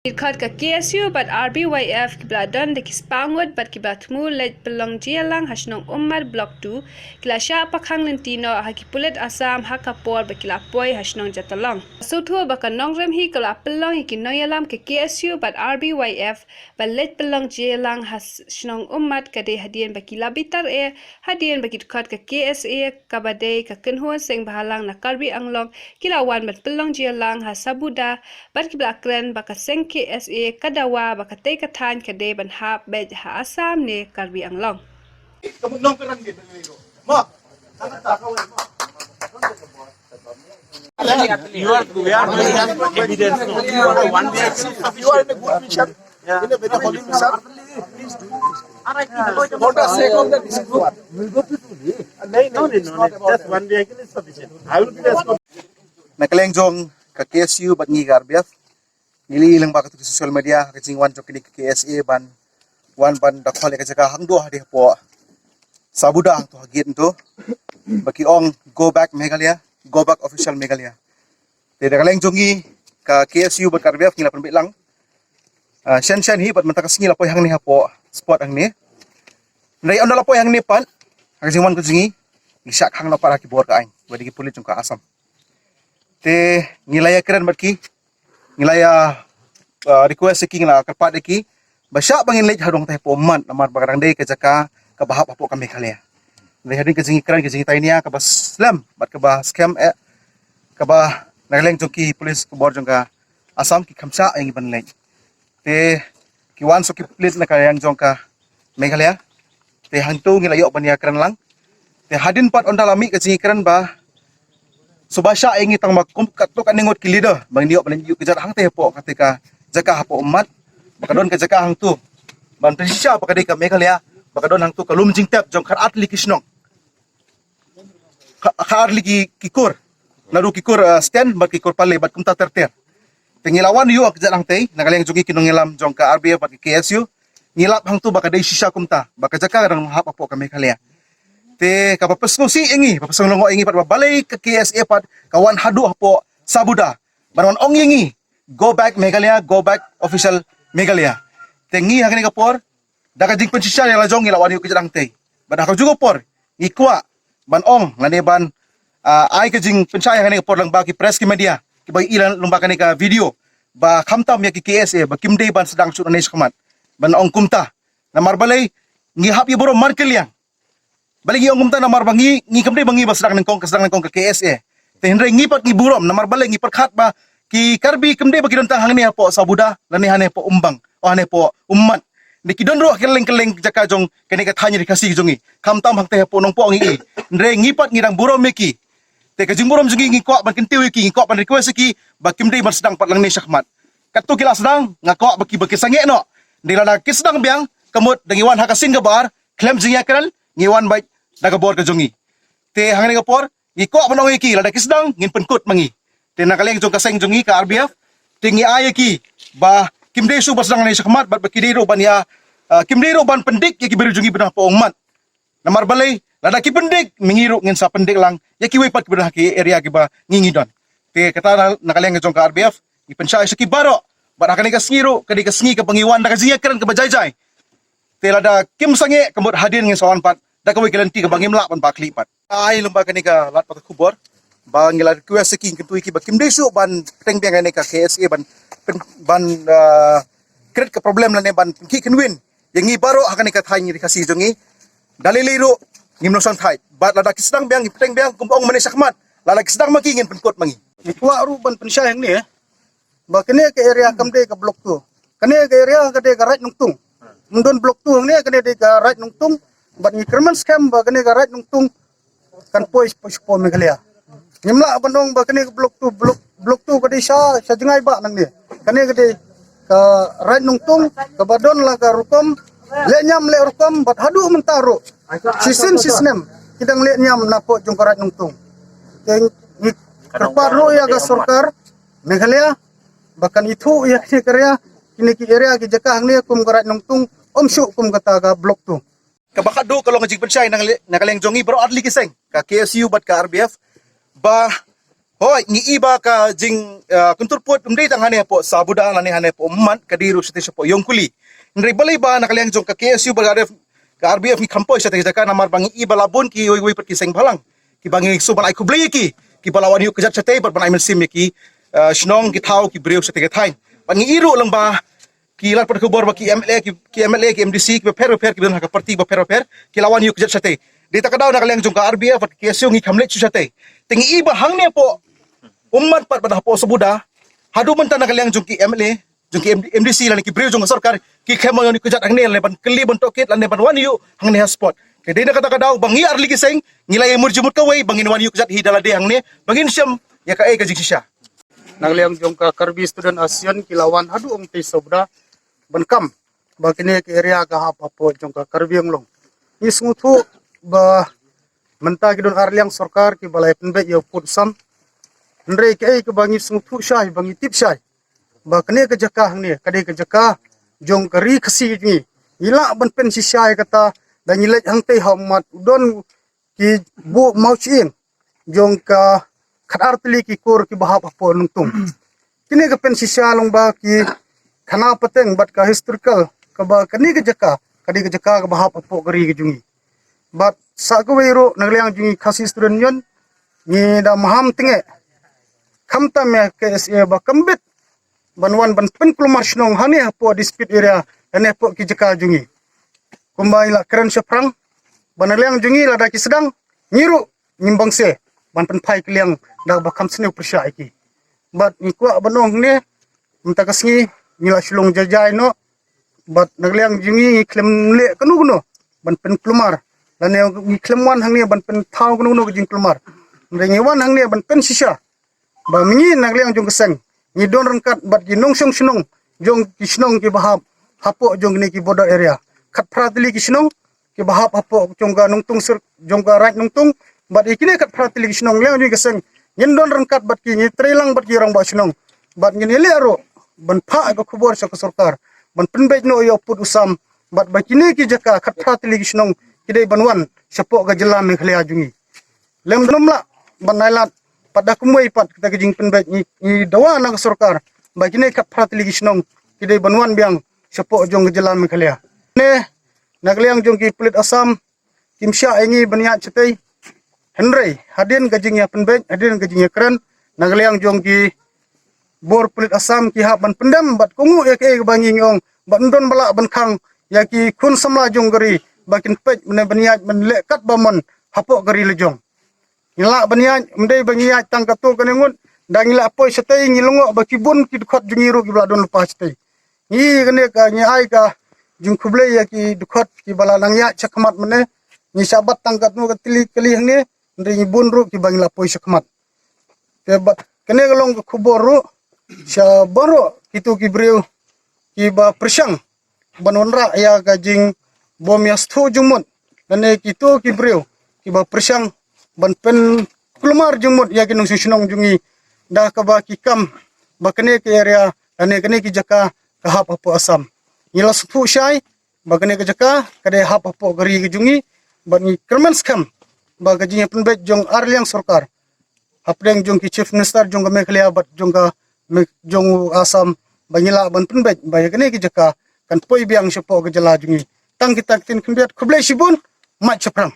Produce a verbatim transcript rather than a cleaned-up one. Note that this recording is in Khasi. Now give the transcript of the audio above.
Ki dkhot ka K S U bad R B Y F kiba la don da ki spah ngut bad kiba la thmu leit pynlong jingïalang ha shnong Ummat Block two ki la shah pakhang lynti noh ha ki pulit Assam ha ka por ba ki la poi ha shnong Jatalong. Sngewthuh ba ka nongrim hi kaba la pynlong ïa ki nongïalam ka K S U bad R B Y F ba leit pynlong jingïalang ha shnong Ummat ka dei hadien ba ki la bitar eh hadien ba ki dkhot ka K S A kaba dei ka kynhun seng bhalang na Karbi Anglong ki la wan ban pynlong jingïalang ha Sabuda bad kiba la kren ba ka seng K S A ka dawa ba katei ka thaiñ ka dei ban hap beit ha Assam ne Karbi Anglong. You are, we are doing as evidence. You are one day. You are in a good mission, in a very holy mission. Please do. For the sake of the district. No, no, no, no. Just one day is sufficient. I will be responsible. Na ka liang jong ka K S U bad ngi ka R B F, ngi li lyngba ka social media ka jingwan jong kine ka K S A ban wan ban da khol ïa ka jaka hangto ha dei hapoh Sabuda hangto ha gate hangto ba ki ong go back Meghalaya, go back official Meghalaya. Te da ka liang jong ngi ka K S U bad ka R B F ngi la pynbeit lang shen shen hi bad mynta ka sngi la poi hangne hapoh spot hangne. Hynrei ynda la poi hangne pat ha ka jingwan ka jong ngi ngi shah khang noh pat ha ki bor ka aiñ ba dei ki pulit jong ka Assam. Te ngi la ïa kren bad ki ngi la ïa request ïa ki, ngi la kyrpad ïa ki ba shah ba ngin leit haduh tang hapoh Ummat namar ba ka dang dei ka jaka kaba hap hapoh ka Meghalaya. Hynrei hadien ka jingkren ka jingtainia kaba slem bad kaba skhem eh kaba na ka liang jong ki pulit ka bor jong ka Assam ki kham shah ïa ngi ban leit. Te ki wan sa ki pulit na ka liang jong ka Meghalaya. Te hangto ngi la ïoh ban ïa kren lang. Te hadien pat ynda la mih ka jingkren ba shu ba shah ïa ngi tang ba kum katto katne ngut ki leader ba ngin ïoh ban ïuh kjat hangtei hapoh katei ka jaka hapoh Ummat ba ka don ka jaka hangto ban pynshisha ba ka dei ka Meghalaya ba ka don hangto ka lum jingtep jong khatar tylli ki shnong, khatar tylli ki kur, naduh ki kur Stan bad ki kur Pale bad kumta ter ter. Te ngi la wan ïuh kjat hangtei na ka liang jong ngi ki nongïalam jong ka R B F bad ka K S U. Ngi lap hangto ba ka dei shisha kumta ba ka jaka ka dang hap hapoh ka Meghalaya. Te kaba pynsngewsih ïa ngi ba pynsngew lyngngoh ïa ngi pat ba balei ka K S A pat ka wan haduh hapoh Sabuda ban wan ong ïa ngi go back Meghalaya, go back official Meghalaya. Te ngi ha kane ka por da ka jingpynshisha ïa la jong ngi la wan ïuh kjat hangtei. Bad ha kajuh ka por ngi kwah ban ong lane ban ai ka jingpynshai ha kane ka por lyngba ki press ki media kiba ïohi lyngba kane ka video ba khamtam ïa ki K S A ba kim dei ban sdang shuh nangne shakhmat. Ban ong kumta namar balei ngi hap ïa burom markylliang. Balei ngi ong kumta namar ba ngi ngi kam dei ba ngi ba sdang nyngkong ka sdang nyngkong ka K S A. Te hynrei ngi pat ngi burom namar balei ngi pyrkhat ba ki Karbi kam dei ba ki don tang hangne hapoh Sabuda lane hangne hapoh Umbang, oh hangne hapoh Ummat. Ngi ki don ruh kylleng kylleng jaka jong kane ka thaiñ ri Khasi jong ngi. Khamtam hangtei hapoh Nongpoh ngi. Hynrei ngi pat ngi dang burom ïa ki. Te ka jingburom jong ngi ngi kwah ban kyntiew ïa ki, ngi kwah ban request ïa ki ba kim dei ban sdang pat nangne shakhmat. Katto ki la sdang nga kwah ba ki ba ki sangeh noh. Hynrei lada ki sdang biang ka mut da ngi wan ha ka sien kaba ar khlem jingïakren ngi wan beit da ka bor ka jong ngi. Te hangne ka por ngi kwah ban ong ïa ki lada ki sdang ngin pynkut ma ngi. Te na ka liang jong ka seng jong ngi ka R B F te ngi ai ïa ki ba kim dei shuh ba sdang nangne shakhmat bad ba ki dei ruh ban ïa kim dei ruh ban pyndik ïa ki briew jong ngi ba don hapoh Ummat. Namar balei lada ki pyndik ma ngi ruh ngin sa pyndik lang ïa kiwei pat kiba don ha ki area kiba ngi ngi don. Te kata na ka liang jong ka R B F ngi pynshai sha ki baroh bad ha kane ka sngi ruh ka dei ka sngi kaba ngi wan da ka jingïakren kaba jai jai. Te lada kim sangeh ka mut hadien ngin sa wan pat da kawei ka lynti kaba ngim lah ban ba khlieh pat. Ai lyngba kane ka lad pathai khubor ba ngi la request ïa ki, ngi kyntu ïa ki ba kim dei shuh ban pynbiang kane ka K S A ban ban create ka problem lane ban khih kynwin ïa ngi baroh ha kane ka thaiñ ri Khasi jong ngi. Da lei lei ruh ngim nongshong thait bad lada ki sdang biang ngi pynbiang kum ong mane shakhmat, lada ki sdang ma ki ngin pynkut ma ngi. Ngi kwah ruh ban pynshai hangne ba kane ka area kam dei ka Block two. Kane ka area ka dei ka Raid Nongtung. Ym don Block two hangne, kane dei ka Raid Nongtung. Bad ngi kyrmen skhem ba kane ka Raid Nongtung kan poi poi shapoh Meghalaya. Ngim lah ban ong ba kane ka Block two, Block Block two ka dei sha sha jngai ba nangne. Kane ka dei ka Raid Nongtung kaba don la ka rukom leh niam leh rukom bad haduh mynta ruh shisien shisnem ki dang leh niam napoh jong ka Raid Nongtung. Te ngi kyrpad ruh ïa ka sorkar Meghalaya ba kan ithuh ïa kine ki area, kine ki area ki jaka hangne kum ka Raid Nongtung, ym shuh kum kata ka Block two. Kaba khatduh ka long ka jingpynshai na ka liang jong ngi baroh artylli ki seng ka K S U bad ka R B F ba Hoi, ngi i ba ka jing, uh, kyntur put um dei tang hane hapoh Sabuda lane hane hapoh Ummat, ka dei ruh shatei shapoh Ïongkuli. Hynrei balei ba na ka liang jong ka K S U bad ka R B F, ka R B F ngi kham poi shatei ka jaka namar ba ngi i ba la bun kiwei kiwei pat ki seng bhalang, kiba ngi shu ban ai khublei ïa ki, kiba la wan ïuh kjat shatei bad ban ai mynsiem ïa ki, uh, shnong, ki thaw, ki briew shatei ka thaiñ. Bad ngi i ruh lang ba ki lad pat khubor ba ki M L A, ki, ki M L A, ki M D C, ki bapher bapher, ki ba don ha ka party bapher bapher, ki la wan ïuh kjat shatei. Dei ta ka daw na ka liang jong ka R B F bad ka K S U ngi kham leit shuh shatei. Te ngi i ba hangne hapoh Ummat pat bad hapoh Sabuda, haduh mynta na ka liang jong ki M L A, jong ki M D C lane ki briew jong ka sorkar, ki khlem wan ïuh kjat hangne lane ban kylli ban tohkit lane ban wan ïuh hangne ha spot. Te dei na kata ka daw ba ngi ar tylli ki seng ngi la ïamut jingmut kawei ba ngin wan ïuh kjat hi da lade hangne ba ngin shem ïa kaei ka jingshisha. Na ka liang jong ka Karbi Student Association ki la wan haduh Umtei Sabuda ban kam ba kine ki area ka hap hapoh jong ka Karbi Anglong. Ngi sngewthuh ba mynta ki don ar liang sorkar kiba la ïa pynbeit ïa u pud u sam. Hynrei kaei kaba ngi sngewthuh shai, ba ngi tip shai, ba kane ka jaka hangne ka dei ka jaka jong ka ri Khasi jong ngi. Ngi lah ban pynshisha ïa kata da ngi leit hangtei ha Ummat, u don ki buh mawshyieng jong ka khatar tylli ki kur kiba hap hapoh Nongtung. Kine ka pynshisha long ba ki khana pateng bad ka historical kaba kane ka jaka ka dei ka jaka kaba hap hapoh ka ri ka jong ngi. Bad sa kawei ruh na ka liang jong ngi Khasi Student Union ngi da maham tynge khamtam ïa ka K S A ba kam bit ban wan ban pynkulmar shnong hangne hapoh dispute area lane hapoh ki jaka jong ngi. Kumba ngi la kren shaphrang ba na liang jong ngi lada ki sdang, ngi ruh ngim bangse ban pynphai ki liang da ba kham sniew pyrshah ïa ki. Bad ngi kwah ban ong hangne mynta ka sngi ngi la shu long jai jai noh. Bad na ka liang jong ngi ngi khlem leh kano kano ban pynkulmar lane ngi khlem wan hangne ban pynthaw kano kano ka jingkulmar. Hynrei ngi wan hangne ban pynshisha ba ma ngi na ka liang jong ka seng ngi don ryngkat bad ki nongshong shnong jong ki shnong kiba hap hapoh jong kine ki border area. Khatphra tylli ki shnong kiba hap hapoh jong ka Nongtung sir, jong ka Raid Nongtung, bad ïa kine khatphra tylli ki shnong liang jong ka seng ngin don ryngkat bad ki, ngi trei lang bad ki rangbah shnong. Bad ngin ïaleh ruh ban phah ka khubor sha ka sorkar ban pynbeit noh ïa u pud u sam bad ba kine ki jaka khatphra tylli ki shnong ki dei ban wan shapoh ka jylla Meghalaya jong ngi. Lem dum lah ban ai lad pat da kumwei pat kata ka jingpynbeit, ngi, ngi dawa na ka sorkar ba kine khatphra tylli ki shnong ki dei ban wan biang shapoh jong ka jylla Meghalaya. Ne na ka liang jong ki pulit Assam kim shah ïa ngi ban ïaid shatei. Hynrei hadien ka jingïapynbeit, hadien ka jingïakren na ka liang jong ki bor pulit Assam ki hap ban pyndem bad kohnguh ïa kaei kaba ngi ngi ong bad ym don ba lah ban khang ïa ki khun samla jong ka ri ba kin peit ban ïaid ban leh kat ba mon hapoh ka ri la jong. Ngi lah ban ïaid, ym dei ba ngi ïaid tang katto katne ngut, da ngi la poi shatei ngi lyngngoh ba ki bun ki dkhot jong ngi ruh kiba la don lypa shatei. Ngi kane ka ngi ai ka jingkhublei ïa ki dkhot kiba la nang ïaid shakhmat mynne. Ngi shah bat tang katno ka tylli kali hangne, hynrei ngi bun ruh kiba ngi la poi shakhmat. Te bad kane ka long ka khubor ruh sha baroh kito ki briew kiba pyrshang ban wanrah ïa ka jingbym ïa sngewthuh jingmut lane kito ki briew kiba pyrshang ban pynkulmar jingmut ïa ki nongshong shnong jong ngi da kaba ki kam ba kane ka area lane kane ki jaka ka hap hapoh Assam. Ngi la sngewthuh shai ba kane ka jaka ka dei hap hapoh ka ri ka jong ngi bad ngi kyrmen skhem ba ka jingïapynbeit jong ar liang sorkar hapdeng jong ki Chief Minister jong ka Meghalaya bad jong ka Me-, jong u Assam ba ngi lah ban pynbeit ba ïa kane ka jaka kan poi biang shapoh ka jylla jong ngi. Tang kita ki ktien khyndiat, khublei shibun, mad shaphrang.